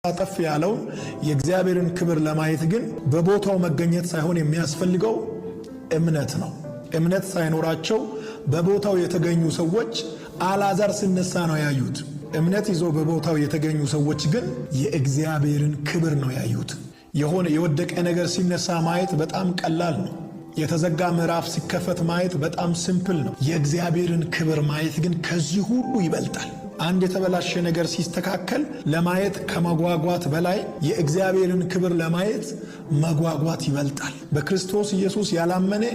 ጠፍ ያለውን የእግዚአብሔርን ክብር ለማየት ግን በቦታው መገኘት ሳይሆን የሚያስፈልገው እምነት ነው። እምነት ሳይኖራቸው በቦታው የተገኙ ሰዎች አልዓዛር ሲነሳ ነው ያዩት። እምነት ይዞ በቦታው የተገኙ ሰዎች ግን የእግዚአብሔርን ክብር ነው ያዩት። የሆነ የወደቀ ነገር ሲነሳ ማየት በጣም ቀላል ነው። የተዘጋ ምዕራፍ ሲከፈት ማየት በጣም simple ነው። የእግዚአብሔርን ክብር ማየት ግን ከዚህ ሁሉ ይበልጣል። አንድ የተበላሸ ነገር ሲስተካከል ለማየት ከመጓጓት በላይ የእግዚአብሔርን ክብር ለማየት መጓጓት ይበልጣል። በክርስቶስ ኢየሱስ ያላመነ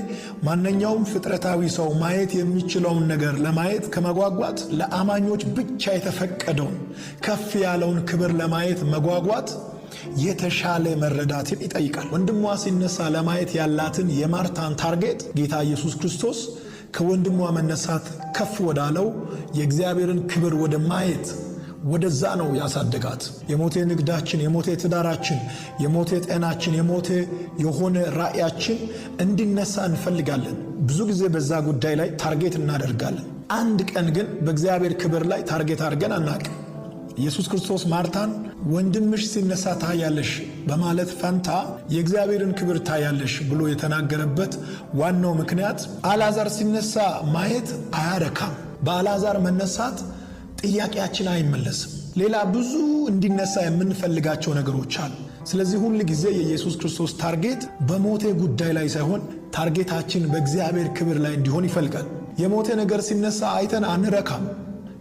ማንኛውም ፍጥረታዊ ሰው ማየት የሚችለውን ነገር ለማየት ከመጓጓት ለአማኞች ብቻ የተፈቀደውን ከፍ ያለውን ክብር ለማየት መጓጓት የተሻለ መረዳትን ይጠይቃል። ወንድሟ ሲነሳ ለማየት ያላትን የማርታን target ጌታ ኢየሱስ ክርስቶስ ከወንድሟ መነሳት ከፍ ወዳለው የእግዚአብሔርን ክብር ወደ ማየት ወደዛ ነው ያሳደጋት። የሞተ ንግዳችን፣ የሞተ ትዳራችን፣ የሞተ ጤናችን፣ የሞተ የሆነ ራእያችን እንዲነሳ እንፈልጋለን። ብዙ ጊዜ በዛ ጉዳይ ላይ target እናደርጋለን። አንድ ቀን ግን በእግዚአብሔር ክብር ላይ target አድርገን አናቅም። ኢየሱስ ክርስቶስ ማርታን ወንድምሽ ሲነሳ ታያለሽ በማለት ፈንታ የእግዚአብሔርን ክብር ታያለሽ ብሎ የተናገረበት ዋናው ምክንያት አልዓዛር ሲነሳ ማየት አያረካም። በአልዓዛር መነሳት ጥያቄያችን አይመለስም። ሌላ ብዙ እንዲነሳ የምንፈልጋቸው ነገሮች አሉ። ስለዚህ ሁል ጊዜ የኢየሱስ ክርስቶስ target በሞተ ጉዳይ ላይ ሳይሆን target ኣችን በእግዚአብሔር ክብር ላይ እንዲሆን ይፈልጋል። የሞተ ነገር ሲነሳ አይተን አንረካም።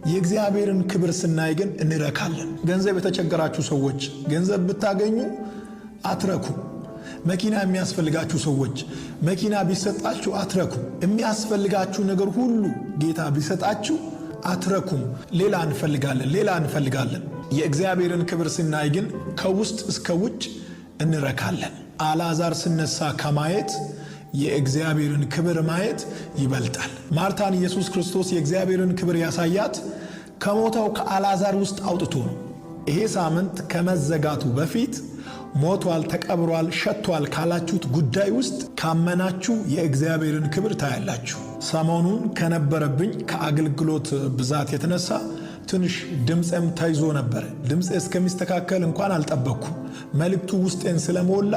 የእግዚአብሔርን ክብር ስናይ ግን እንረካለን። ገንዘብ የተቸገራችሁ ሰዎች ገንዘብ ብታገኙ አትረኩም። መኪና የሚያስፈልጋችሁ ሰዎች መኪና ቢሰጣችሁ አትረኩም። የሚያስፈልጋችሁ ነገር ሁሉ ጌታ ቢሰጣችሁ አትረኩም። ሌላ እንፈልጋለን፣ ሌላ እንፈልጋለን። የእግዚአብሔርን ክብር ስናይ ግን ከውስጥ እስከ ውጭ እንረካለን። አልዓዛር ሲነሳ ከማየት የእግዚአብሔርን ክብር ማየት ይበልጣል። ማርታን ኢየሱስ ክርስቶስ የእግዚአብሔርን ክብር ያሳያት ከሞተው ከአልዓዛር ውስጥ አውጥቶ ነው። ይሄ ሳምንት ከመዘጋቱ በፊት ሞቷል፣ ተቀብሯል፣ ሸቷል ካላችሁት ጉዳይ ውስጥ ካመናችሁ የእግዚአብሔርን ክብር ታያላችሁ። ሰሞኑን ከነበረብኝ ከአገልግሎት ብዛት የተነሳ ትንሽ ድምፄም ተይዞ ነበር። ድምፄ እስከሚስተካከል እንኳን አልጠበቅኩም። መልእክቱ ውስጤን ስለሞላ